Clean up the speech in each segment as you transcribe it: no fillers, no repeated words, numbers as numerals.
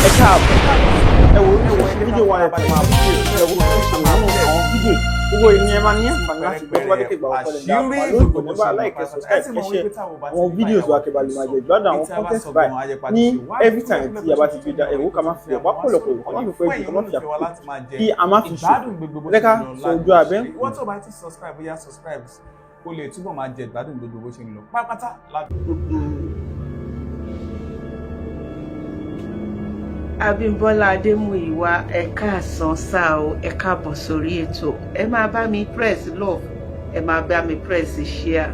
Ẹ káàbọ̀. Ẹ wo oríṣiríṣi fídíò wa ẹ ti máa bọ̀. Ẹ wo oríṣiríṣi àwọn fídíò gbogbo ìní ẹ máa ní àǹfààní láti gbọ́ tó bá dé ìgbà ọ̀pọ̀ lẹ́yìn dáa wà lórí kò ní bá like, subscribe, kẹ́ share àwọn videos wa kẹ́ bá lè máa jẹ ìgbádùn àwọn content báyìí ní every time tí a bá ti gbé dá. Ẹ̀wò ká má fi ọ̀pá pọ̀lọpọ̀, ká má fi pẹ́ jù, ká má fi àkókò kí a má fi ṣòfò lẹ́ka sọ ojú abẹ́. Ìwọ tó bá ti subscribe, bóyá subscribe kó lè túbọ̀ máa jẹ ìgbádùn gbogbo bó ṣe ń lọ pátápátá. Abímbọ́lá Adémúyìwá, ẹ káàsán sá o, ẹ káàbọ̀ sórí ètò. Ẹ máa bá mi press love, ẹ máa bá mi press share.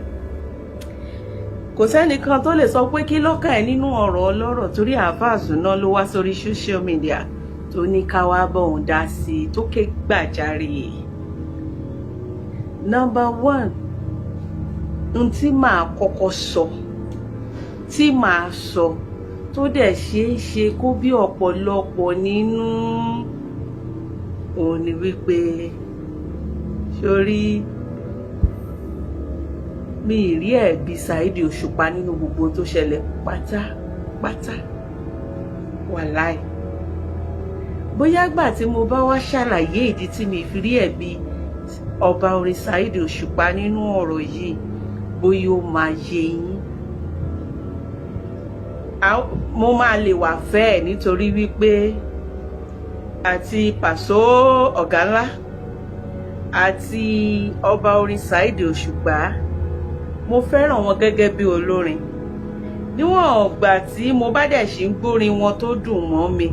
Kò sẹ́nìkan tó lè sọ pé kí lọ́kàn ẹ̀ nínú ọ̀rọ̀ ọlọ́rọ̀, torí àáfàá Sùná ló wá sórí social media tó ní ká wá bọ̀ òun dá sí i, tó ké gbàjarè. Number one, n tí màá kọ́kọ́ sọ, tí màá sọ tó dẹ̀ ṣeé ṣe kó bí ọ̀pọ̀lọpọ̀ nínú òun ni wípé, sórí mi ì rí ẹ̀bi Saheed Òṣùpá nínú gbogbo tó ṣẹlẹ̀ pátápátá, wàláì. Bóyá gbà tí mo bá wá ṣàlàyé ìdí tí mi fi rí ẹ̀bi ọba orin Saheed Òṣùpá nínú ọ̀rọ̀ yìí, bóyá ó máa yé yín, mo máa lè wà fẹ́ ẹ̀, nítorí wípé àti Pàṣọ Ọ̀gá Ńlá àti ọba orin Saheed Òṣùpá, mo fẹ́ràn wọn gẹ́gẹ́ bí olórin. Níwọ̀n ọ̀gbà tí mo bá dẹ̀ ṣì ń gbórin wọn tó dùn mọ́ mi,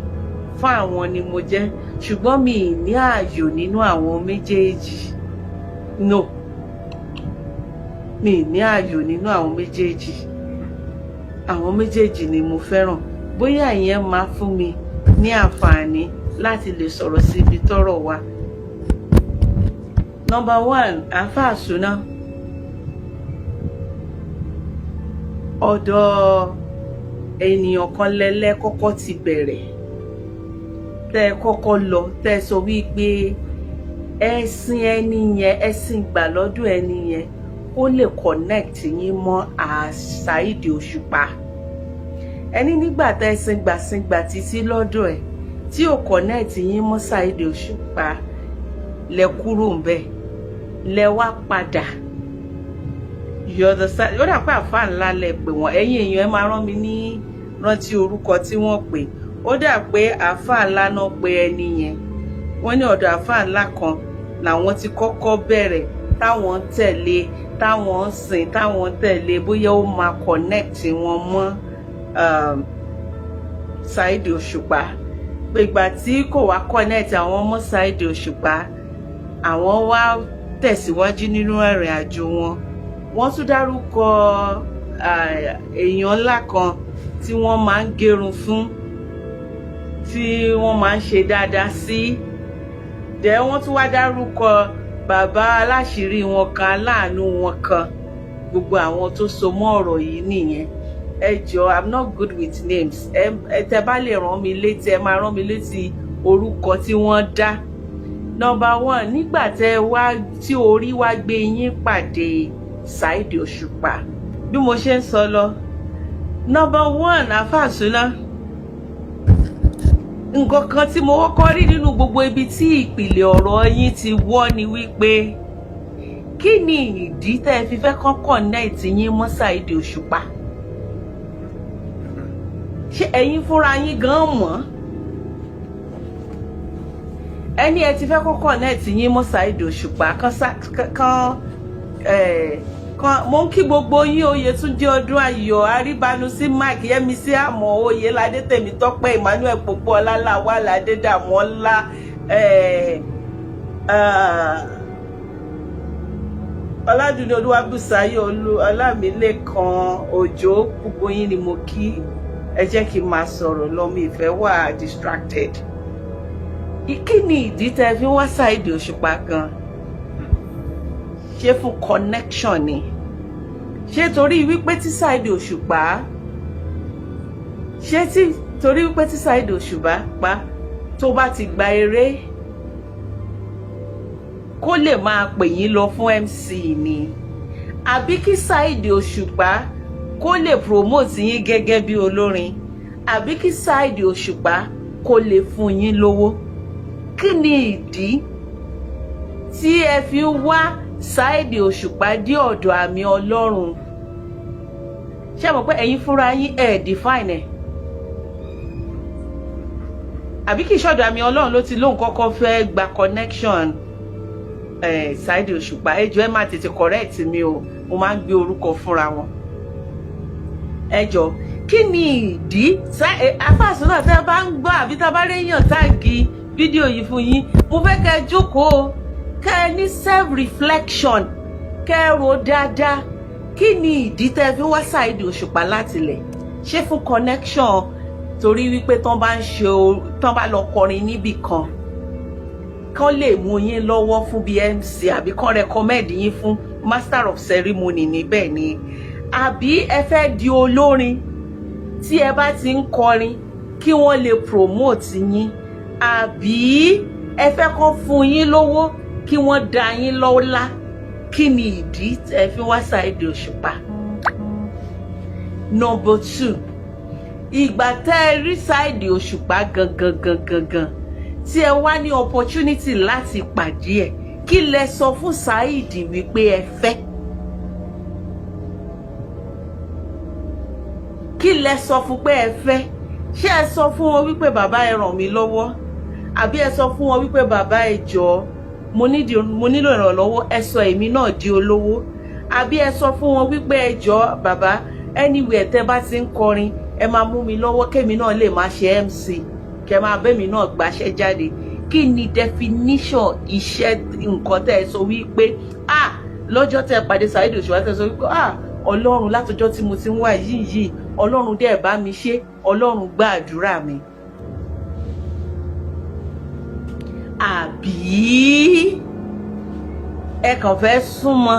fún àwọn ni mo jẹ́. Ṣùgbọ́n mi ì ní ààyò nínú àwọn méjèèjì. No, mi ì ní ààyò nínú àwọn méjèèjì. Àwọn méjèèjì ni mo fẹ́ràn. Bóyá ìyẹn máa fún mi ní àǹfààní láti lè sọ̀rọ̀ síbi tọ́rọ̀ wà. Number one, àáfàá Sùná, ọ̀dọ̀ ènìyàn kan lẹ́lẹ́ kọ́kọ́ ti bẹ̀rẹ̀, tẹ́ ẹ kọ́kọ́ lọ, tẹ́ ẹ sọ wípé ẹ̀sìn ẹni yẹn, ẹ̀sìn gbà lọ́dún ẹni yẹn, ó lè connect yín mọ́ Saheed Òṣùpá. Ẹni nígbà tẹ́ ẹ sin gbàsíngbà títí lọ́dọ̀ ẹ̀ tí ò connect yín mọ́ Saheed Òṣùpá, lẹ kúrò ń bẹ̀, lẹ wá padà. You understand? Ó dà pé àfa ńlá lẹ pè wọ́n. Ẹ̀yin èèyàn, ẹ máa rán mi ní rántí orúkọ tí wọ́n pè. Ó dà pé àfa ńlá náà pé ẹni yẹn. Wọ́n ní ọ̀dọ̀ àfa ńlá kan làwọn ti kọ́kọ́ bẹ̀rẹ̀, táwọn ń tẹ̀lé, táwọn ń sìn, táwọn ń tẹ̀lé, bóyá ó máa connect wọn mọ́ Saheed Òṣùpá. Pé ìgbà tí kò wá connect àwọn mọ́ Saheed Òṣùpá, àwọn wá tẹ̀síwájú nínú ìrìn àjò wọn. Wọ́n tún dárúkọ èèyàn ńlá kan tí wọ́n máa ń gérun fún, tí wọ́n máa ń ṣe dáadáa sí. Dẹ̀ wọ́n tún wá dárúkọ bàbá aláṣìírí wọn kan, aláàánú wọn kan. Gbogbo àwọn tó so mọ́ ọ̀rọ̀ yìí nìyẹn. Ẹ jọ̀ọ́, I'm not good with names. Ẹ tẹ́ bá lè rán mi létí, ẹ máa rán mi létí orúkọ tí wọ́n dá. Number one, nígbà tẹ́ wá tí orí wá gbé yín pàdé Saheed Òṣùpá, bí mo ṣe ń sọ lọ, number one, àáfàá Sùná, nǹkan kan tí mo kọ́kọ́ rí nínú gbogbo ibi tí ìpìlẹ̀ ọ̀rọ̀ yín ti wọ́ ni wípé, kí ni ìdí tẹ́ ẹ fi fẹ́ kán connect yín mọ́ Saheed Òṣùpá? Ṣé ẹ̀yin fúnra yín gan mọ̀ ẹni ẹ ti fẹ́ kó connect yín mọ́ Saheed Òṣùpá? Kan kan kan mo ń kí gbogbo yín. Oyètúnjí Ọdún Ayọ̀ Àríbánu sí Mike Yẹmisí Àmọ́ Oyèládé Tèmítọ́pẹ́ Emmanuel Pópóọlá Lawal Adédàmọ́lá, Ọládùnní Olúwabùsáyọ̀ Ọlámilẹ́kan Òjó, gbogbo yín ni mo kí. Ẹ jẹ́ kí n máa sọ̀rọ̀ lọ, mi ìfẹ́ wà distracted. Kí ni ìdí tẹ́ fi wá Saheed Òṣùpá gan? Ṣé fún connection ni? Ṣé torí wípé tí Saheed Òṣùpá, ṣé tí torí wípé tí Saheed Òṣùpá pa tó bá ti gba eré, kó lè máa pè yín lọ fún MC ni, àbí kí Saheed Òṣùpá kó lè promote yín gẹ́gẹ́ bí olórin, àbí kí Saheed Òṣùpá Kó lè fún yín lówó. Kí ni ìdí tí ẹ fi ń wá Saheed Òṣùpá dé ọ̀dọ̀ àmì Ọlọ́run? Ṣé mọ̀ pé ẹ̀yin fúnra yín ẹ̀ define ẹ̀? Àbí kì í ṣọ̀dọ̀ àmì Ọlọ́run ló ti lóun kọ́kọ́ fẹ́ gba connection Saheed Òṣùpá? Ẹ jọ̀ọ́, ẹ má tètè correct mi o, mo máa ń gbé orúkọ fúnra wọn. Ẹ jọ̀ọ́, kí ni ìdí afáàsùn náà tẹ́ bá ń gbọ́ àbí tá a bá réyàn tag fídíò yìí fún yín, mo fẹ́ kẹ́ ẹ jókòó, kẹ́ ẹ ní self reflection, kẹ́ ẹ rò dáadáa. Kí ni ìdí tẹ́ fi wá Saheed Òṣùpá látilẹ̀? Ṣé fún connection, torí wípé tán bá ń ṣe, tán bá lọ kọrin níbì kan, kán lè mú yín lọ́wọ́ fún bí MC, àbí kán recommend yín fún master of ceremony níbẹ̀ ni? Àbí ẹ fẹ́ di olórin, tí ẹ bá ti ń kọrin kí wọ́n lè promote yín? Àbí ẹ fẹ́ kán fún yín lówó, kí wọ́n dá yín lọ́lá? Kí ni ìdí ẹ fi wá Saheed Òṣùpá? Number two, ìgbà tẹ́ ẹ rí Saheed Òṣùpá gangan gangan gan, tí ẹ wá ní opportunity láti pàdé ẹ̀, kí lẹ sọ fún Saheed wípé ẹ fẹ́? Kí lẹ sọ fún pé ẹ fẹ́? Ṣé ẹ sọ fún wọn wípé, "Bàbá, ẹ ràn mí lọ́wọ́"? Àbí ẹ sọ fún wọn wípé, "Bàbá, ẹ jọ̀ọ́, mo nílò ìrànlọ́wọ́, ẹ sọ èmi náà di olówó"? Àbí ẹ sọ fún wọn wípé, "Ẹ jọ̀ọ́ bàbá, anywhere tẹ́ bá ti ń kọrin, ẹ máa mú mi lọ́wọ́ kémi náà lè máa ṣe MC, kẹ́ máa bẹ́mi náà gbaṣẹ́ jáde"? Kí ni definition iṣẹ́ nǹkan tẹ́ ẹ sọ wípé, ah, lọ́jọ́ tẹ́ ẹ pàdé Saheed Òṣùpá, tẹ́ ẹ sọ wípé, "Ah, Ọlọ́run, látọjọ́ tí mo ti ń wà yìí, Ọlọ́run dẹ̀ bá mi ṣe, Ọlọ́run gba àdúrà mi"? Àbí ẹ kàn fẹ́ súnmọ́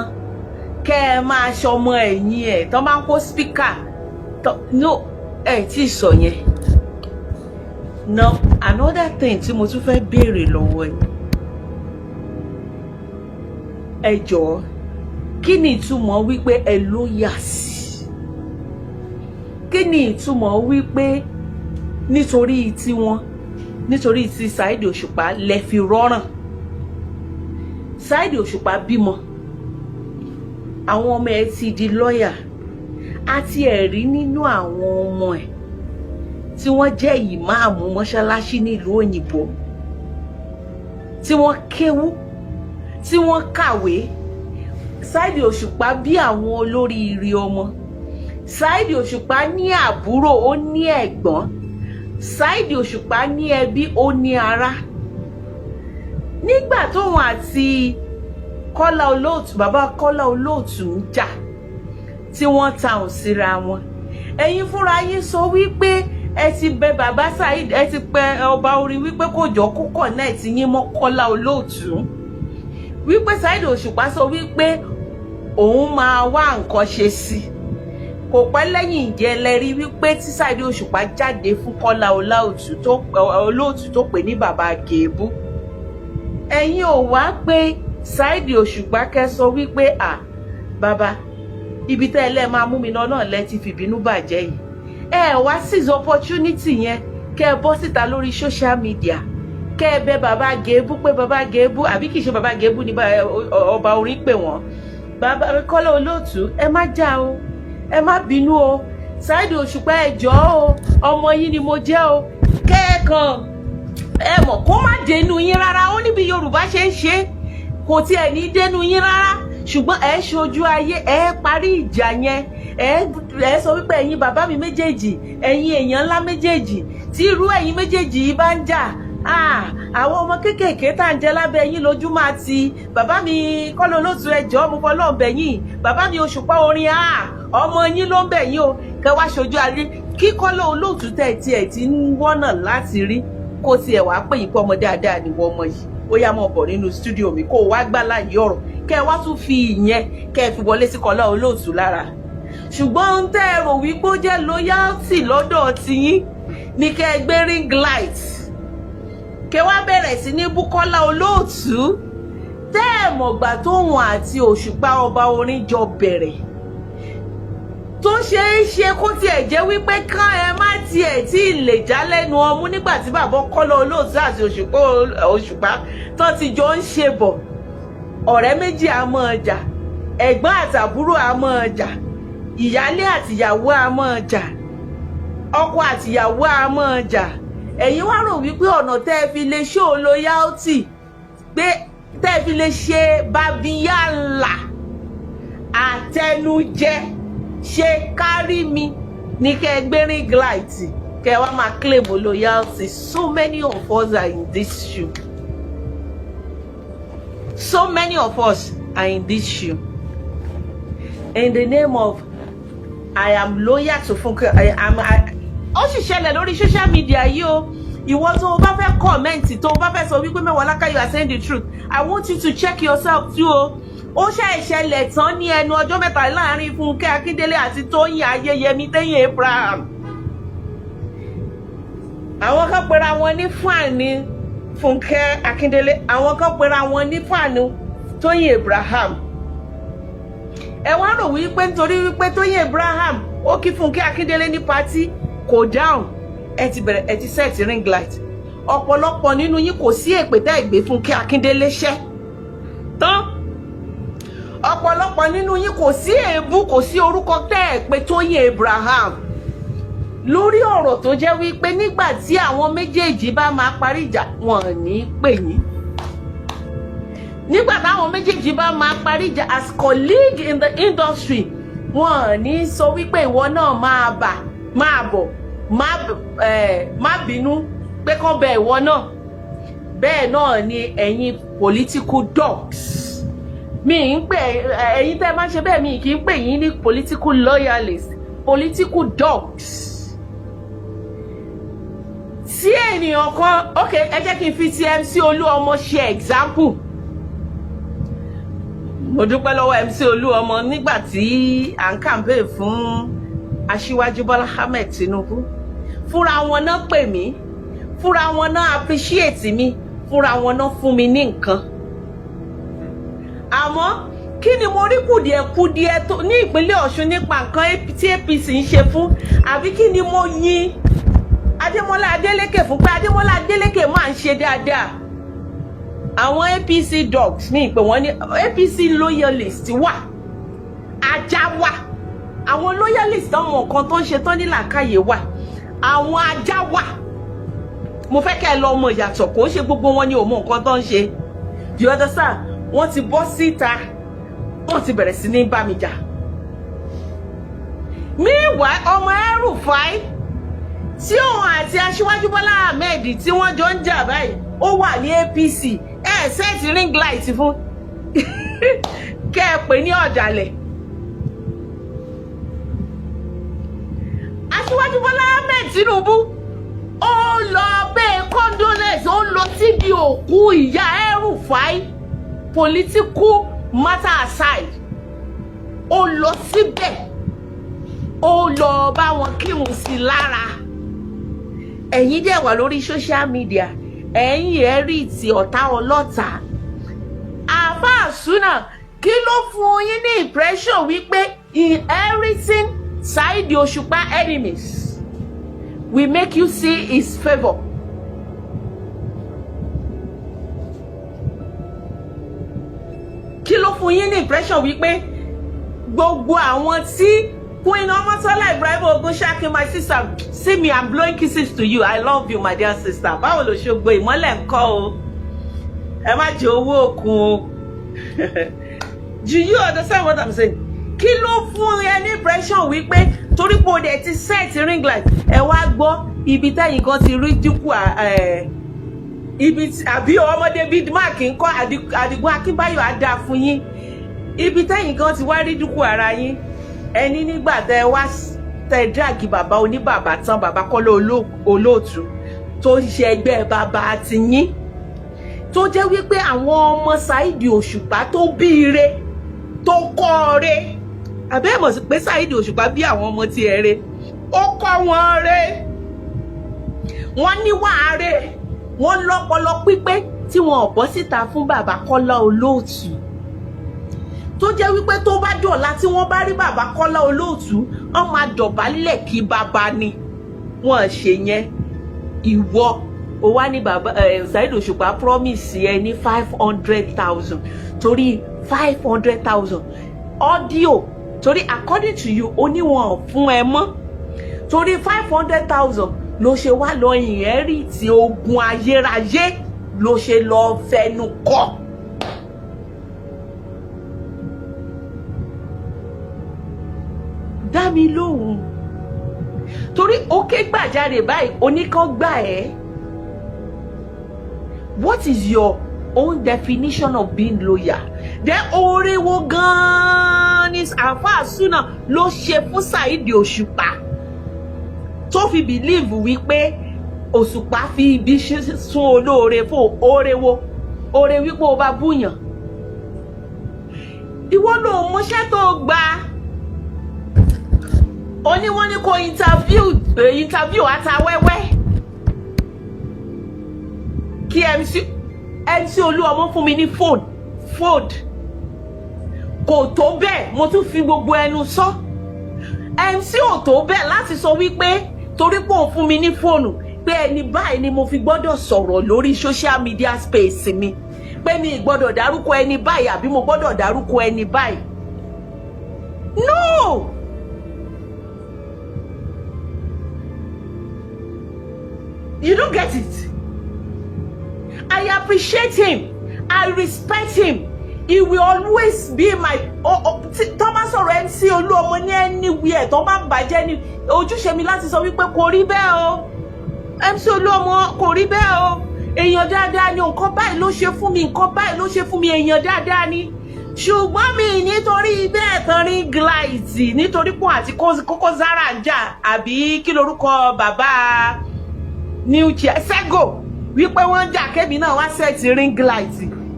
kẹ́ ẹ máa ṣọmọ ẹ̀yìn ẹ̀ tó máa ń kó speaker? No, ẹ tí ì sọ yẹn. Now, another thing tí mo tún fẹ́ béèrè lọ́wọ́ ẹ, ẹ jọ̀ọ́, kí ni ìtumọ̀ wípé ẹ loyal sí? Kí ni ìtumọ̀ wípé nítorí tiwọn, nítorí ti Saheed Òṣùpá lẹ fi rọ́ràn? Saheed Òṣùpá bímọ, àwọn ọmọ ẹ ti di lọ́yà, àti ẹ̀rí nínú àwọn ọmọ ẹ̀ tí wọ́n jẹ́ ìmáàmù mọ́ṣáláṣí nílùú òyìnbó, tí wọ́n kéwú, tí wọ́n kàwé. Saheed Òṣùpá bí àwọn olóríire ọmọ. Saheed Òṣùpá ní àbúrò, ó ní ẹ̀gbọ́n. Saheed Òṣùpá ní ẹbí, ó ní ará. Nígbà tóun àti Kọ́lá Olóòtú, bàbá Kọ́lá Olóòtú, ń jà, tí wọ́n ta síra wọn, ẹ̀yin fúnra yín sọ wípé ẹ ti bẹ bàbá Saheed, ẹ ti pẹ ọba orin wípé kò jọ kó connect yín mọ́ Kọ́lá Olóòtú, wípé Saheed Òṣùpá sọ wípé òun máa wá nǹkan ṣe sí. Kò pẹ́ lẹ́yìn ìjẹ́ lẹ́rí wípé tí Saheed Òṣùpá jáde fún Kọ́lá Olóòtú tó pè ní bàbá gèébú. Ẹ̀yin ò wá pé Saheed Òṣùpá kẹ́ sọ wípé, "À bàbá, ibi tẹ́ ẹ lẹ́ẹ̀ máa mú mi lọ náà lẹ́ ti fìbínú bàjẹ́ yìí." Ẹ wá seize opportunity yẹn, kẹ́ ẹ bọ́ síta lórí social media, kẹ́ ẹ bẹ bàbá gèébú pé, "Bàbá gèébú," àbí kì í ṣe bàbá gèébú ní ọba orin pè wọ́n, "Bàbá Kọ́lá Olóòtú, ẹ má já o, ẹ má bínú o. Saheed Òṣùpá, ẹ jọ̀ọ́ o, ọmọ yín ni mo jẹ́ o." Kẹ́ẹ̀kan ẹ mọ̀ kó má dénú yín rárá. Ó níbi Yorùbá ṣe ń ṣe, kò tiẹ̀ ní dénú yín rárá, ṣùgbọ́n ẹ ṣojú ayé, ẹ parí ìjà yẹn. Ẹ sọ wípé, "Ẹ̀yin bàbá mi méjèèjì, ẹ̀yin èèyàn ńlá méjèèjì, tí irú ẹ̀yin méjèèjì yìí bá ń jà, àwọn ọmọ kéékèèké tá à ń jẹ lábẹ́ yín lójú máa ti. Bàbá mi Kọ́lá Olóòtú, ẹ jọ̀ọ́, mo fọlọ́run bẹ̀ yín. Bàbá mi Òṣùpá orin, ọmọ yín ló ń bẹ̀ yín o." Kẹ wá ṣojú ayé kí Kọ́lá Olóòtú tẹ̀ tiẹ̀ ti ń wọ́nà láti rí, kó tiẹ̀ wá pè yín pé, "Ọmọ dáadáa ni wọ́n, ọmọ yìí, ó yá, mọ̀ bọ̀ nínú studio mi, kó o wá gbá láàyè ọ̀rọ̀." Kẹ́ ẹ wá tún fi ìyẹn, kẹ́ ẹ fi wọlé sí Kọ́lá Olóòtú lára. Ṣùgbọ́n ń tẹ́ ẹ rò wípé ó jẹ́ loyalty lọ́dọ̀ tiyín ní kẹ́ ẹ gbé ring light, kẹ́ wá bẹ̀rẹ̀ sí ní bú Kọ́lá Olóòtú, tẹ́ ẹ mọ̀gbà tóun àti Òṣùpá ọba orin jọ bẹ̀rẹ̀. Tó ṣe é ṣe kó tiẹ̀ jẹ́ wípé kán ẹ má tiẹ̀ tí ì lè já lẹ́nu ọmú nígbà tí bàbá Kọ́lá Olóòtú àti Òṣùpá tán ti jọ ń ṣe bọ̀. Ọ̀rẹ́ méjì á máa jà, ẹ̀gbọ́n àtàbúrò á máa jà, ìyálé àtìyàwó á máa jà, ọkọ àtìyàwó á máa jà. Ẹ̀yin wá rò wípé ọ̀nà tẹ́ ẹ fi lè show loyalty, pé tẹ́ ẹ fi lè ṣe babiyànlá àtẹnujẹ, ṣe kárí mi ní kẹ́ ẹ gbé ring light, kẹ́ ẹ wá máa claim loyalty. So many of us are in this shoe. So many of us are in this shoe. In the name of "I am loyal to Funke", I am I. Ó sì ṣẹlẹ̀ lórí social media yìí o. Ìwọ tó o bá fẹ́ comment, tó o bá fẹ́ sọ wípé Mewolaka, you are saying the truth, I want you to check yourself too o. Ó ṣe ìṣẹ̀lẹ̀ tán ní ẹnu ọjọ́ mẹ́ta láàrin Fúnkẹ́ Akíndélé àti Tóyìn Ayéyẹmí, Tóyìn Abraham. Àwọn kan pera wọn ní fan Fúnkẹ́ Akíndélé, àwọn kan pera wọn ní fan Tóyìn Abraham. Ẹ wá rò wípé nítorí wípé Tóyìn Abraham ó kí Fúnkẹ́ Akíndélé ní party, kò dáhùn, ẹ ti bẹ̀rẹ̀, ẹ ti set ring light. Ọ̀pọ̀lọpọ̀ nínú yín, kò sí èpè tẹ́ ẹ gbé Fúnkẹ́ Akíndélé ṣẹ́ tán. Ọ̀pọ̀lọpọ̀ nínú yín, kò sí èébú, kò sí orúkọ tẹ́ ẹ pé Tóyìn Abraham lórí ọ̀rọ̀ tó jẹ́ wípé nígbà tí àwọn méjèèjì bá máa parí ìjà, wọn ò ní pè yín. Nígbà táwọn méjèèjì bá máa parí ìjà as colleague in the industry, wọn ò ní sọ wípé ìwọ náà máa bà máa bọ̀, má bínú pé kán bẹ ìwọ náà. Bẹ́ẹ̀ náà ni ẹ̀yin political dogs. Mi ń pè ẹ̀yin tẹ́ máa ń ṣe bẹ́ẹ̀, mi kì í pè yín ní political loyalist, political dogs. Tí ènìyàn kan, ok, ẹ jẹ́ kí n fi ti MC Olúọmọ ṣe example. Mo dúpẹ́ lọ́wọ́ MC Olúọmọ nígbà tí à ń campaign fún Aṣíwájú Bọ́lá Ahmed Tinubu. Fúnra wọn náà pè mí, fúnra wọn náà appreciate mi, fúnra wọn náà fún mi ní nǹkan. Àmọ́ kí ni mo rí kùdìẹ̀kudiẹ tó ní ìpínlẹ̀ Ọ̀ṣun nípa nǹkan tí APC ń ṣe fún? Àbí kí ni mo yin Adémọ́lá Adélékè fún, pé Adémọ́lá Adélékè máa ń ṣe dáadáa? Àwọn APC dogs ní ìpè wọ́n ní APC loyalist wà, ajá wà. Àwọn loyalist tán mọ nǹkan tó ń ṣe tán ní làákàyè wà, àwọn ajá wà. Mo fẹ́ kẹ́ ẹ lọ mọ ìyàtọ̀. Kò ń ṣe gbogbo wọn ni ò mọ nǹkan tó ń ṣe. Do you understand? Wọ́n ti bọ́ síta, wọ́n ti bẹ̀rẹ̀ sí ní bá mi jà. Meanwhile, ọmọ El-Rufai tí òun àti Aṣíwájú Bọ́lá Ahmed tí wọ́n jọ ń jà báyìí, ó wà ní APC. Ẹ set ring light fún kẹ́ ẹ pè ní ọ̀dàlẹ̀. Aṣíwájú Bọ́lá Ahmed Tinubu, ó lọ bẹ́ẹ̀ condolence, ó lọ síbi òkú ìyá El-Rufai. Political matter aside, ó lọ síbẹ̀, ó lọ bá wọn kírun sí lára. Ẹ̀yin dẹ̀ wà lórí social media, ẹ̀yin ẹ̀ rí ti ọ̀tá ọlọ́ta. Àáfàá Súnà, kí ló fún yín ní impression wípé inheriting Saheed Òṣùpá enemies will make you see his favour? Kí ló fún yín ní impression wípé gbogbo àwọn tí Queen Ọmọ́tọ́lá Ibrahim Ogunṣakin, my sister, see me, I'm blowing kisses to you. I love you, my dear sister. Báwo ló ṣe gbọ́ ìmọ́lẹ̀ ńkọ́ o? Ẹ má jẹ owó òkun o. Do you understand what I'm saying? Kí ló fún ẹ ní impression wípé torí pé o dẹ̀ ti set ring light? Ẹ wá gbọ́ ibi tẹ́yìn kan ti rí dínkù ibi àbí ọmọdé bíi Mark ńkọ́, Àdìgún Akínbáyọ̀ á dáa fún yín. Ibi tẹ́yìn kan ti wá rí dínkù ara yín ẹni nígbà tẹ wá tẹ drag bàbá oníbàbà tán, bàbá Kọ́lá Olóòtú tó ń ṣe ẹgbẹ́ bàbá ti yín, tó jẹ́ wípé àwọn ọmọ Saheed Òṣùpá tó bí ire, tó kọ́ re, àbẹ́ mọ̀ sí pé Saheed Òṣùpá bí àwọn ọmọ tiẹ̀ re, ó kọ́ wọn re, wọ́n níwà re, wọ́n lọ́pọlọ pípé, tí wọn ò bọ́ síta fún bàbá Kọ́lá Olóòtú. Tó jẹ́ wípé tó bá dọ̀la, tí wọ́n bá rí bàbá Kọ́lá Olóòtú, wọ́n máa dọ̀bálẹ̀ kí bàbá ni. Wọ́n ṣe yẹn. Ìwọ o wá ní bàbá ẹ Saheed Òṣùpá promise ẹ ní 500,000, torí 500,000 audio, torí according to you, oníwọ̀n fún ẹ mọ́, torí 500,000 ló ṣe wá lọ inherit ogun ayérayé, ló ṣe lọ fẹnu kọ. Dá mi lóhùn, torí ó ké gbàjarè báyìí, oníkan gbà ẹ́. What is your own definition of being loyal? Then oore wo gan-an ni àáfàá Súnà ló ṣe fún Saheed Òṣùpá tó fi believe wípé Òṣùpá fi ibi sún olóore fún? Oore wo? Oore wípé o bá búyàn, ìwọ ló mọṣẹ́ tó gbà. Oní wọ́n ní kó interview Atawẹ́wẹ́, kí MC Olúọmọ fún mi ní phone fold kò tó bẹ́ẹ̀. Mo tún fi gbogbo ẹnu sọ, MC ò tó bẹ́ẹ̀ láti sọ wípé torí pé òun fún mi ní fóònù, pé ẹni báyìí ni mo fi gbọ́dọ̀ sọ̀rọ̀ lórí social media space mi, pé mi gbọ́dọ̀ dárúkọ ẹni báyìí àbí mo gbọ́dọ̀ dárúkọ ẹni báyìí. No. You don't get it. I appreciate him. I respect him. He will always be my, oh, oh, tó bá sọ̀rọ̀ MC Olúọmọ ní anywhere, tó bá ń bàjẹ́ ní ojúṣe mi láti sọ wípé kò rí bẹ́ẹ̀ o, MC Olúọmọ kò rí bẹ́ẹ̀ o, èèyàn dáadáa ni, nǹkan báyìí ló ṣe fún mi, nǹkan báyìí ló ṣe fún mi, èèyàn dáadáa ni. Ṣùgbọ́n mi nítorí bẹ́ẹ̀ tán ring light, nítorí pọ̀ àti Koko Zaria ń jà, àbí kí lorúkọ bàbá new chair Sego, wípé wọ́n ń jà, kébì náà wá set ring light,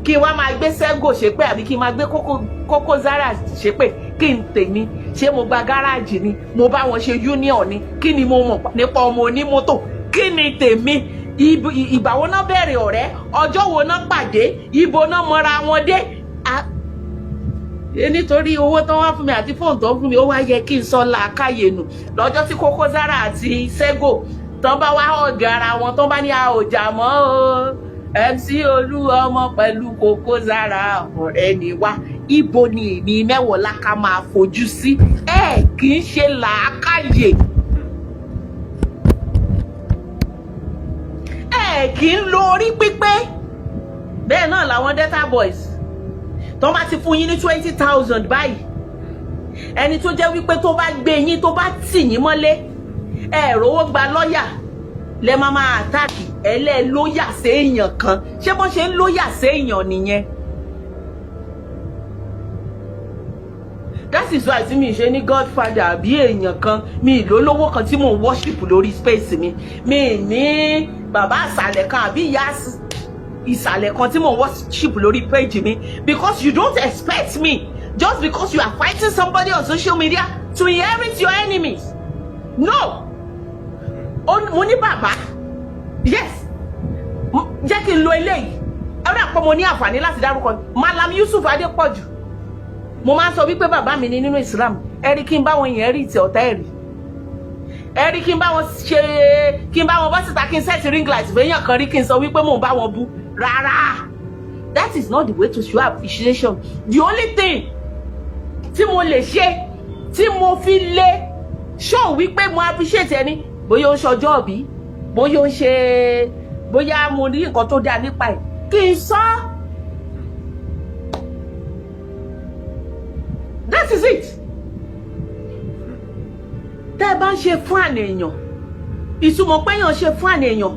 kí n wá máa gbé Sego ṣépè àbí kí n máa gbé Koko Zaria ṣépè. Kí n tèmi ṣé? Mo gba gáràjì ni? Mo bá wọn ṣe union ni? Kí ni mo mọ̀ nípa ọmọ onímọ́tò? Kí ni tèmi? Ìgbà wo náà bẹ̀rẹ̀ ọ̀rẹ́? Ọjọ́ wo náà pàdé? Ibo náà mọra wọn dé? Nítorí owó tó wá fún mi àti fóònù tó fún mi, ó wá yẹ kí n sọ làákàyè nù? Lọ́jọ́ tí Koko Zaria àti Sego tán bá wá ọ̀gá ara wọn, tán bá ní a ò jà mọ́ o, MC Olúọmọ pẹ̀lú Koko Zaria ọ̀rẹ́ ni wá, ibo ni èmi Mẹ́wọ̀ọ́lá ká máa fojú sí? Ẹ kì í ṣe làákàyè, ẹ kì í lo orí pípé. Bẹ́ẹ̀ náà làwọn Delta Boys tó bá ti fún yín ní 20,000 báyìí, ẹni tó jẹ́ wípé tó bá gbé yín, tó bá tì yín mọ́lé, ẹ rówó gba lọ́ọ̀yà, lẹ máa máa attack. Ẹ lẹ́ loyal séèyàn kan, ṣé bọ́n ṣe ń loyal séèyàn nìyẹn? That is why tí mi ṣe ní godfather àbí èèyàn kan, mi ìlólówó kan tí mò ń worship lórí space mi. Mi ní bàbá àsàlẹ̀ kan àbí ìyá ìsàlẹ̀ kan tí mò ń worship lórí page mi, because you don't expect me, just because you are fighting somebody on social media, to inherit your enemies. No. Mo ní bàbá, yes. Jẹ́ kí n lo eléyìí, ẹ̀rọ àpọ̀ mo ní àǹfààní láti dárúkọ Malam Yusuf Adépọ̀jù. Mo máa ń sọ wípé bàbá mi ní nínú Islam. Ẹ rí kí n bá wọn yẹn rí ìtẹ̀ ọ̀tá, ẹ̀rí ẹ rí kí n bá wọn ṣe, kí n bá wọn bọ́ síta, kí n set ring light fẹ́yàn kan rí, kí n sọ wípé mò ń bá wọn bú? Rárá, that is not the way to show appreciation. The only thing tí mo lè ṣe, tí mo fi lè show wípé mo appreciate ẹni, bóyá ó ń ṣọjọ́ òbí, bóyá ó ń ṣe, bóyá mo rí nǹkan tó dáa nípa ẹ̀, kí n sọ. That is it. Tẹ́ ẹ bá ń ṣe fún àná èèyàn, ìtumọ̀ pé èèyàn ṣe fún àná èèyàn,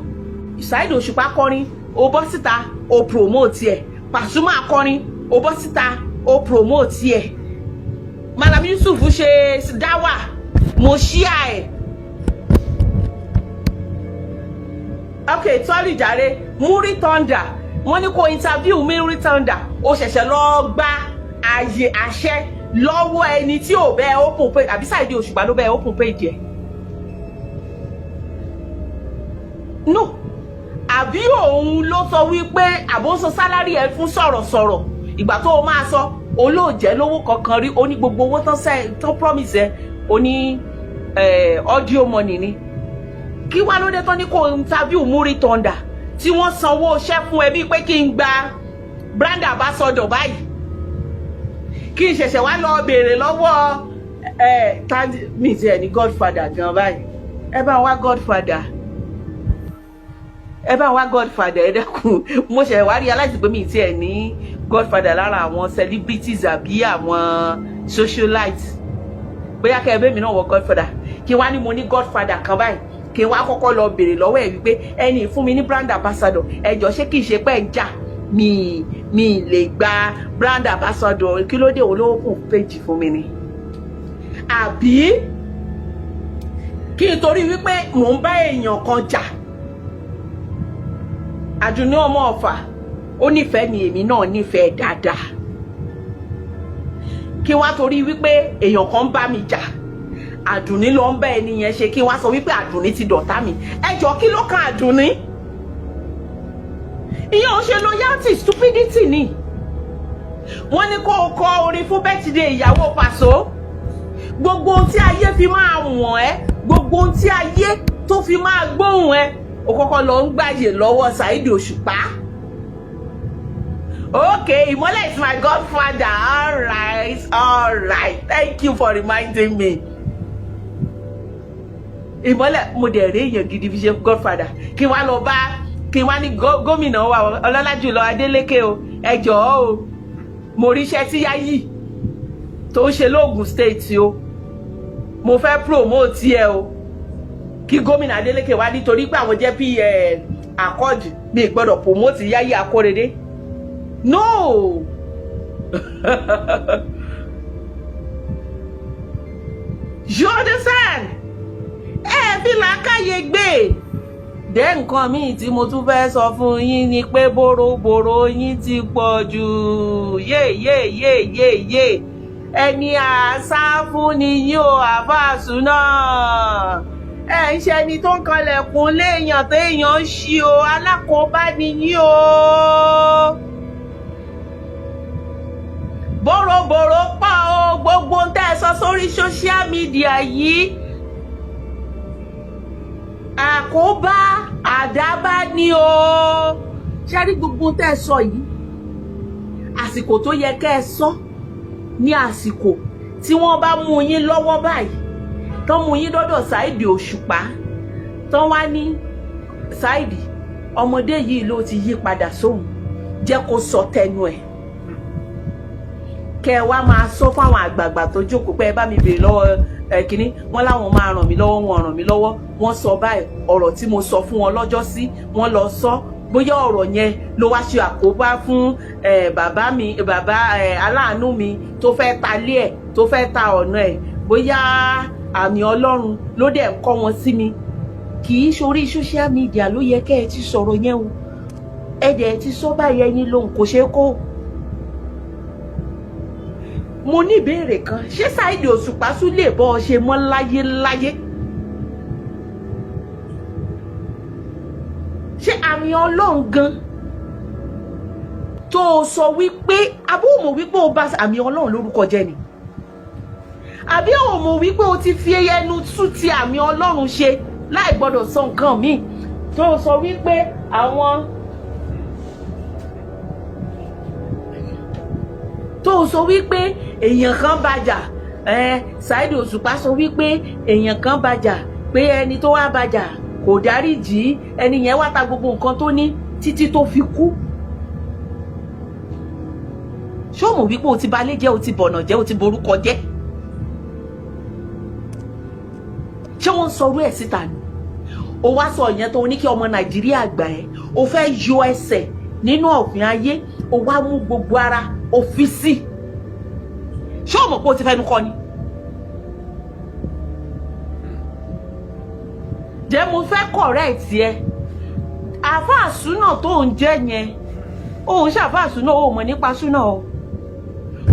Saheed Òṣùpá kọrin, ó bọ́ síta, ó promote ẹ̀. Pasuma kọrin, ó bọ́ síta, ó promote ẹ̀. Malam Yusuf ṣe dáwà, mo ṣíà ẹ̀. Ok, sorry jàre. Muri Thunder, wọ́n ní kó interview Muri Thunder, ó ṣẹ̀ṣẹ̀ lọ gba àyè àṣẹ lọ́wọ́ ẹni tí ò bẹ́ẹ̀ open page, àbí Saheed Òṣùpá ló bẹ́ẹ̀ open page ẹ̀? No, àbí òun ló sọ wípé àbó ń sọ salary ẹ fún sọ̀rọ̀sọ̀rọ̀? Ìgbà tó o máa sọ, Olóòjẹ́ lówó kankan rí. Ó ní gbogbo owó tán tán promise ẹ, ó ní audio money ni. Kí wá ló dé tán ní kó interview Muri Thunder, tí wọ́n sanwó iṣẹ́ fún ẹ, bíi pé kí n gba brand ambassador báyìí, kí n ṣẹ̀ṣẹ̀ wá lọ béèrè lọ́wọ́ ẹ mi ti ẹ̀ ní godfather gan báyìí? Ẹ bá wá godfather, ẹ bá wá godfather, ẹ dẹ́kun. Mo ṣẹ̀ wá realize pé mi ti ẹ̀ ní godfather lára àwọn celebrities àbí àwọn socialites. Bóyá kẹ́ ẹ bẹ́ẹ̀ mi náà wọ godfather, kí wá ní mo ní godfather kan báyìí, kí n wá kọ́kọ́ lọ béèrè lọ́wọ́ ẹ̀ wípé ẹni fún mi ní brand ambassador, ẹ jọ̀ọ́, ṣé kìí ṣe pé ẹ̀ ń jà mi mi lè gba brand ambassador? Kí ló dé olówó kùn péjì fún mi ni? Àbí kí n torí wípé mò ń bá èèyàn kan jà, Àdùnní ọmọ Ọ̀fà, ó nífẹ̀ẹ́ mi, èmi náà nífẹ̀ẹ́ dáadáa, kí wá torí wípé èèyàn kan bá mi jà, Àdùnní ló ń bá ẹni yẹn ṣe, kí wá sọ wípé Àdùnní ti dọ̀tá mi? Ẹ jọ, kí ló kan Àdùnní? Ìyẹn ò ṣe loyalty, stupidity ni. Wọ́n ní kó o kọ orin fún birthday ìyàwó Pàṣọ. Gbogbo ohun tí ayé fi máa wọ̀n ẹ́, gbogbo ohun tí ayé tó fi máa gbóhùn ẹ́, o kọ́kọ́ lọ ń gbàyè lọ́wọ́ Saheed Òṣùpá. Okay, Ìmọ́lẹ̀ is my godfather. All right, all right, thank you for reminding me. Ìmọ́lẹ̀, mo dẹ̀ rí èèyàn gidi fi ṣe godfather. Kí wá lọ bá, kí wá ní gómìnà wa ọlọ́lá jùlọ Adeleke o, ẹ jọ̀ọ́ o, mo ríṣẹ́ tí Yáyì tó ń ṣe lóògùn State o, mo fẹ́ promote ẹ o. Kí gómìnà Adeleke wá nítorí pé àwọn jẹ́ bí accord, mi gbọ́dọ̀ promote Yáyì Akórèdé? No, you understand? Ẹ fi làákàyè gbé dé. Nǹkan míì tí mo tún fẹ́ sọ fún yín ni pé bòròbòrò yín ti pọ̀ jù. Yé yé yé yé yé, ẹni àṣà fún ni yín o. Àfàsù náà, ẹ ń ṣe ẹni tó ń kanlẹ̀kùn léèyàn téèyàn ń ṣí o. Alákòóbá ni yín o. Bòròbòrò pọ̀ o. Gbogbo ń tẹ́ ẹ sọ sórí social media yìí, àkóbá àdábá ni o. Ṣé rí gbogbo tẹ́ ẹ sọ yìí, àsìkò tó yẹ kẹ́ ẹ sọ ní àsìkò tí wọ́n bá mú yín lọ́wọ́ báyìí, tán mú yín dọ́dọ̀ Saheed Òṣùpá, tán wá ní, "Saheed, ọmọdé yìí ló ti yí padà sóhun, jẹ́ kó sọ tẹnu ẹ̀." Kẹ́ ẹ wá máa sọ fáwọn àgbààgbà tó jókòó pé, "Ẹ bá mi béèrè lọ́wọ́ ẹ kínní wọn láwọn máa ràn mí lọ́wọ́, wọn ràn mí lọ́wọ́. Wọ́n sọ báyìí, ọ̀rọ̀ tí mo sọ fún wọn lọ́jọ́ sí, wọ́n lọ sọ. Bóyá ọ̀rọ̀ yẹn ló wá ṣe àkóbá fún bàbá mi, bàbá aláàánú mi tó fẹ́ ta lé ẹ̀, tó fẹ́ ta ọ̀nà ẹ̀. Bóyá àmì Ọlọ́run ló dẹ̀ ń kọ́ wọn sí mi." Kì í ṣorí social media ló yẹ kẹ́ ẹ ti sọ̀rọ̀ yẹn o. Ẹ dẹ̀ ti sọ báyìí, ẹyin lòun kò ṣeé kó. Mo ní ìbéèrè kan: ṣé Saheed Òṣùpá tún lè bọ́ ọ ṣe mọ́ láyé láyé? Ṣé àmì Ọlọ́run gan tó o sọ wípé, àbó o mọ̀ wípé o bà àmì Ọlọ́run lórúkọ jẹ́ ni? Àbí o mọ̀ wípé o ti fi ẹnu tún ti àmì Ọlọ́run ṣe láì gbọ́dọ̀ sọ nǹkan míì, tó o sọ wípé àwọn tó o sọ wípé èèyàn kan bàjà ẹ? Saheed Òṣùpá sọ wípé èèyàn kan bàjà, pé ẹni tó wá bàjà kò dáríjì, ẹni yẹn wá ta gbogbo nǹkan tó ní títí tó fi kú. Ṣé o mọ̀ wípé o ti balẹ̀ jẹ́, o ti bọ̀nà jẹ́, o ti borúkọ jẹ́? Ṣé wọ́n ń sọrú ẹ̀ síta ni? O wá sọ ìyẹn tó ní kí ọmọ Nàìjíríà gbà ẹ́. O fẹ́ yọ ẹsẹ̀ nínú ọ̀fìn ayé, o wá mú gbogbo ara o fi sí. Ṣé o mọ̀ pé o ti fẹnu kọ ni? Jẹ́ mo fẹ́ correct ẹ. Àáfàá súnà tó ń jẹ́ yẹn, òun ṣàfàá súnà, ó mọ̀ nípa súnà o.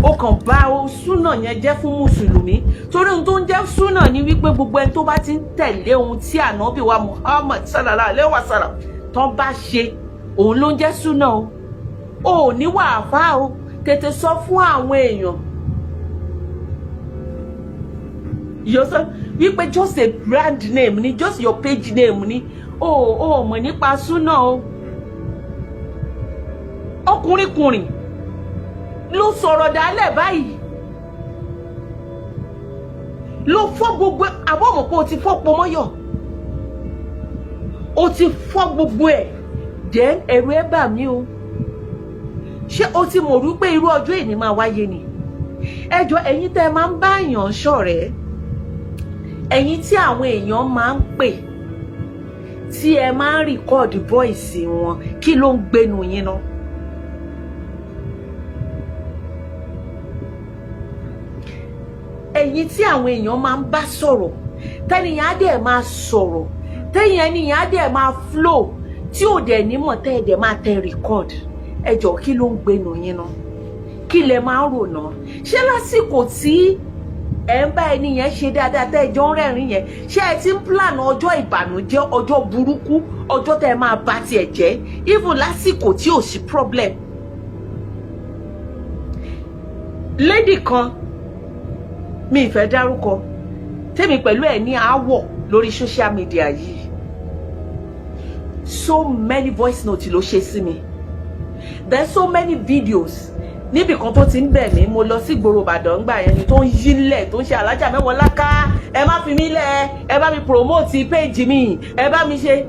Ó kàn bá súnà yẹn jẹ́ fún mùsùlùmí, torí ohun tó ń jẹ́ súnà ni wípé gbogbo ẹni tó bá ti ń tẹ̀lé ohun tí ànábì wa Muhammad sallallahu alaihi wasallam tán bá ṣe, òun ló ń jẹ́ súnà o. Ò ní wà àfáà o. Tètè sọ fún àwọn èèyàn yóò wípé just a brand name ni, just your page name ni. O ò mọ̀ nípa súnà o. Ọkùnrinkùnrin ló sọ̀rọ̀ dálẹ̀ báyìí, ló fọ́ gbogbo àbọ̀mọ̀ pé o ti fọ́ pomọ́yọ̀, o ti fọ́ gbogbo ẹ̀. Then ẹ̀rù ẹ̀ bà mí o. Ṣé o ti mọ̀ wípé irú ọjọ́ èní máa wáyé ni? Ẹ jọ̀ọ́, ẹ̀yin tẹ́ ẹ máa ń bá èèyàn ṣọ̀rẹ́, ẹ̀yin tí àwọn èèyàn máa ń pè, tí ẹ máa ń record voice wọn, kí ló ń gbénu yín náà? Ẹ̀yin tí àwọn èèyàn máa ń bá sọ̀rọ̀, tẹ́niyàn á dẹ̀ máa sọ̀rọ̀, tẹ́yìn ẹniyàn á dẹ̀ máa flow, tí ò dẹ̀ nímọ̀, tẹ́ ẹ dẹ̀ máa tẹ record, ẹ jọ̀ọ́, kí ló ń gbénu yín náà? Kí lẹ máa ń rò náà? Ṣé lásìkò tí ẹ ń bá ẹni yẹn ṣe dáadáa, tẹ́ ẹ jọ ń rẹ́rìn yẹn, ṣé ẹ ti ń plan ọjọ́ ìbànújẹ́, ọjọ́ burúkú, ọjọ́ tẹ́ ẹ máa bá tiẹ̀ jẹ́, even lásìkò tí ò sí problem? Lady kan, mi ì fẹ́ dárúkọ, tèmi pẹ̀lú ẹ̀ ní aáwọ̀ lórí social media yìí, so many voice notes ló ṣe sí mi, then so many videos. Níbì kan tó ti ń bẹ̀ mí, mo lọ sí ìgboro Ìbàdàn ńgbà yẹn ni, tó ń yílẹ̀, tó ń ṣe alájà mẹ́wọ̀n láká, ẹ má fi mí lẹ̀, ẹ bá mi promote page mi, ẹ bá mi ṣe.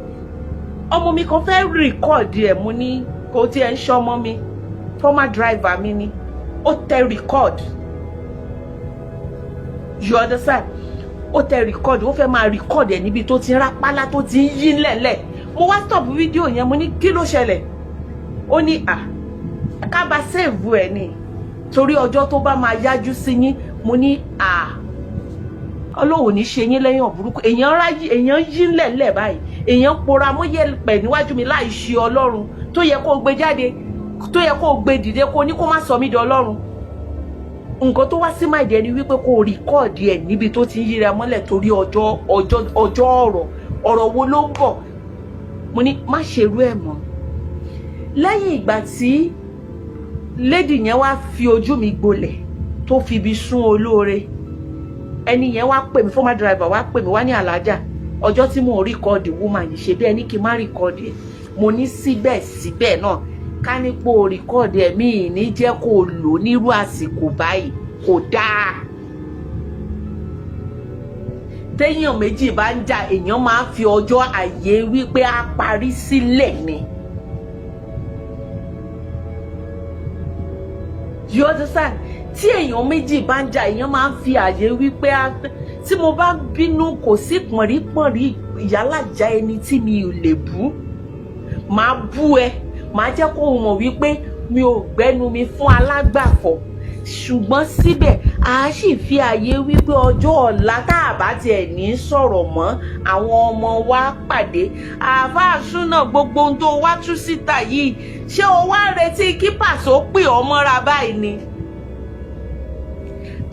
Ọmọ mi kan fẹ́ record ẹ̀, mo ní kò tí ẹ ń ṣọmọ mi, former driver mi ni. Ó tẹ record, you understand? Ó tẹ record, ó fẹ́ máa record ẹ̀ níbi tó ti ń rápálá, tó ti ń yí lẹ̀lẹ̀. Mo wá stop fídíò yẹn, mo ní kí ló ṣẹlẹ̀? Ó ní à ká bá save ẹ̀ ni, torí ọjọ́ tó bá máa yájú sí yín. Mo ní à Ọlọ́run ní ṣe yín lẹ́yìn ọ̀bùrúkú. Èèyàn ráyí, èèyàn yí lẹ̀lẹ̀ báyìí, èèyàn pora mọ́yẹ̀pẹ̀ níwájú mi láì ṣe Ọlọ́run tó yẹ kó gbé jáde, tó yẹ kó gbé dìde, kó ní kó má sọ mí di Ọlọ́run. Nǹkan tó wá sí máìdí ẹni wípé kó record ẹ̀ níbi tó ti ń yíra mọ́lẹ̀, torí ọjọ́ ọjọ́ ọjọ́ ọ̀rọ̀ ọ̀rọ̀ wo ló ń bọ̀. Mo ní má ṣerú ẹ̀ mọ́. Lẹ́yìn ìgbà tí lady yẹn wá fi ojú mi gbolẹ̀, tó fi ibi sún olóore, ẹni yẹn wá pè mí, former driver wá pè mí, wá ní alájà, ọjọ́ tí mò ń record woman yìí, ṣe bí ẹni kí n má record ẹ̀. Mo ní síbẹ̀síbẹ̀ náà, ká nípò record ẹ̀, mí ní jẹ́ kó o lò nírú àsìkò báyìí, kò dáa. Téèyàn méjì bá ń jà, èèyàn máa ń fi ọjọ́ àyè wípé á parí sílẹ̀ ni. You understand? Tí èèyàn méjì bá ń jà, èèyàn máa ń fi àyè wípé á tí mo bá bínú, kò sí pọ̀nrípọ̀nrí ìyálàjà ẹni tí mi ò lè bú, màá bú ẹ, màá jẹ́ kó o mọ̀ wípé mi ò gbẹ́nu mi fún alágbàfọ̀. Ṣùgbọ́n síbẹ̀, a sì fi àyè wípé ọjọ́ ọ̀la tá a bá tiẹ̀ ní sọ̀rọ̀ mọ́, àwọn ọmọ wa pàdé. Àáfàá súnà, gbogbo ohun tó wá tú síta yìí, ṣé o wá retí kí Pàṣọ pè ọ́ mọ́ra báyìí ni,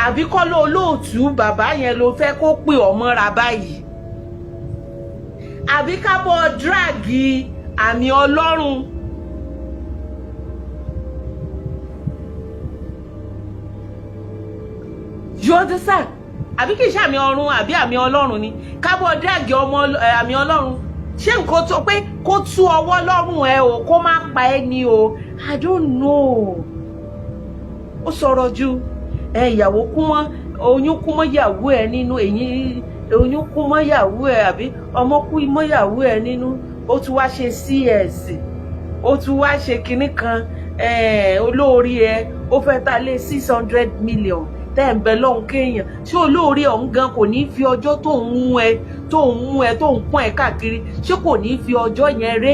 àbí kọ́ ló olóòtú bàbá yẹn ló fẹ́ kó pè ọ́ mọ́ra báyìí, àbí ká bọ́ drag àmì Ọlọ́run? You understand? Àbí kì í ṣe àmì ọ̀run àbí àmì Ọlọ́run ni kábọ̀ drag ọmọ àmì Ọlọ́run? Ṣé nǹkan tó pé kó tú ọwọ́ lọ́rùn ẹ o, kó má pa ẹ́ ni o? I don't know. Ó sọ̀rọ̀ ju ẹ, ìyàwó kú mọ́, oyún kú mọ́ ìyàwó ẹ nínú, èyí oyún kú mọ́ ìyàwó ẹ, àbí ọmọ kú mọ́ ìyàwó ẹ nínú, ó tún wá ṣe CS, ó tún wá ṣe kinní kan, olórí ẹ ó fẹ́ ta lé 600 million tẹ́ ń bẹ lọ́hùn kéèyàn. Ṣé olóore ọ̀hún gan kò ní fi ọjọ́ tó ń mú ẹ, tó ń mú ẹ, tó ń pọ́n ẹ káàkiri, ṣé kò ní fi ọjọ́ yẹn ré?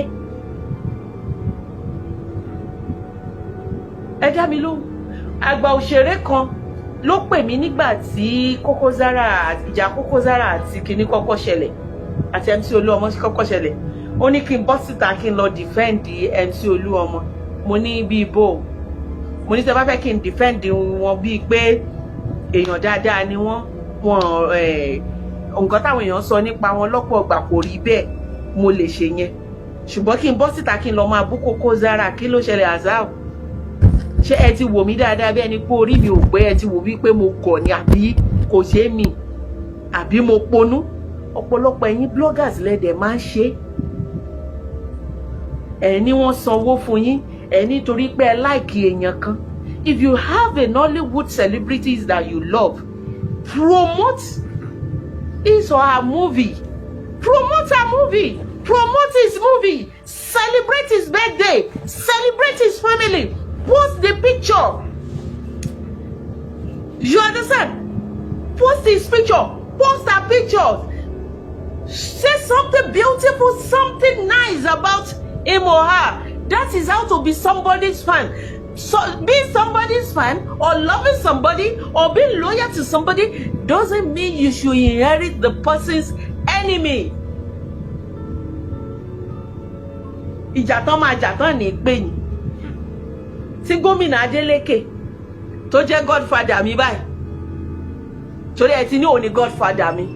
Ẹ dá mi lóhùn. Àgbà òṣèré kan ló pè mí nígbà tí Koko Zaria, ìjà Koko Zaria àti kinní kọ́kọ́ ṣẹlẹ̀, àti MC Olúọmọ kọ́kọ́ ṣẹlẹ̀. Ó ní kí n bọ́ síta, kí n lọ defend MC Olúọmọ. Mo ní bíi bò? Mo ní tẹ́ bá fẹ́ kí n defend wọn bíi pé èèyàn dáadáa ni wọ́n, wọn nǹkan táwọn èèyàn sọ nípa wọn lọ́pọ̀ ọgbà kò rí bẹ́ẹ̀, mo lè ṣe yẹn. Ṣùgbọ́n kí n bọ́ síta, kí n lọ máa bú Koko Zaria, kí ló ṣẹlẹ̀? Azao Ṣé ẹ ti wò mí dáadáa bí ẹni pé orí mi ò pé? Ẹ ti wò wípé mo gọ̀ ni, àbí kò ṣeé mi, àbí mo ponú? Ọ̀pọ̀lọpọ̀ ẹ̀yin bloggers lẹ́dẹ̀ máa ń ṣe ẹ̀ ní wọ́n sanwó fún yín ẹ̀ nítorí pé ẹ like èèyàn kan. If you have a Nollywood celebrities that you love, promote his or her movie, promote her movie, promote his movie, celebrate his birthday, celebrate his family, post the picture. You understand? Post his picture, post her pictures, say something beautiful, something nice about him or her. That is how to be somebody's fan. So being somebody's fan or loving somebody or being loyal to somebody doesn't mean you should inherit the person's enemy. Ìjà tán máa jà tán ní pé yín tí gómìnà Adeleke tó jẹ́ godfather mi báyìí, torí ẹ ti ní òun ni godfather mi,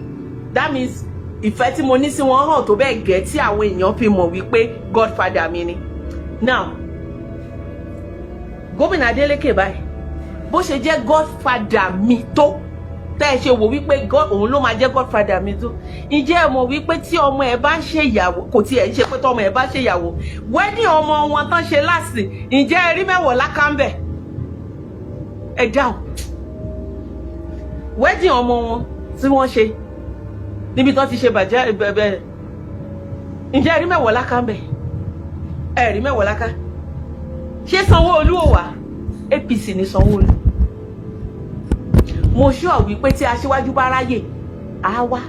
that means ìfẹ́ tí mo ní sí wọn hàn tó bẹ́ẹ̀ gẹ́ tí àwọn èèyàn fi mọ̀ wípé godfather mi ni. Now, gómìnà Adeleke báyìí, bó ṣe jẹ́ godfather mi tó, tẹ́ ẹ ṣe wò wípé òun ló máa jẹ́ godfather mi tó, ǹjẹ́ ẹ mọ̀ wípé tí ọmọ ẹ bá ń ṣe ìyàwó, kò tiẹ̀ ń ṣe pé tọmọ ẹ bá ṣe ìyàwó, wedding ọmọ wọn tán ṣe last, ǹjẹ́ ẹ rí Mẹ́wọ̀ọ́láká ń bẹ̀? Ẹ dáhùn. Wedding ọmọ wọn tí wọ́n ṣe níbi tán ti ṣe bàjẹ́ bẹ̀bẹ̀, ǹjẹ́ ẹ rí Mẹ́wọ̀ọ́láká ń bẹ̀? Ẹ rí Mẹ́wọ̀ọ́láká. Ṣé Sanwó-Olú ò wá? APC ní Sanwó-Olú. Mo sure wípé tí aṣíwájú bá ráyè á wá.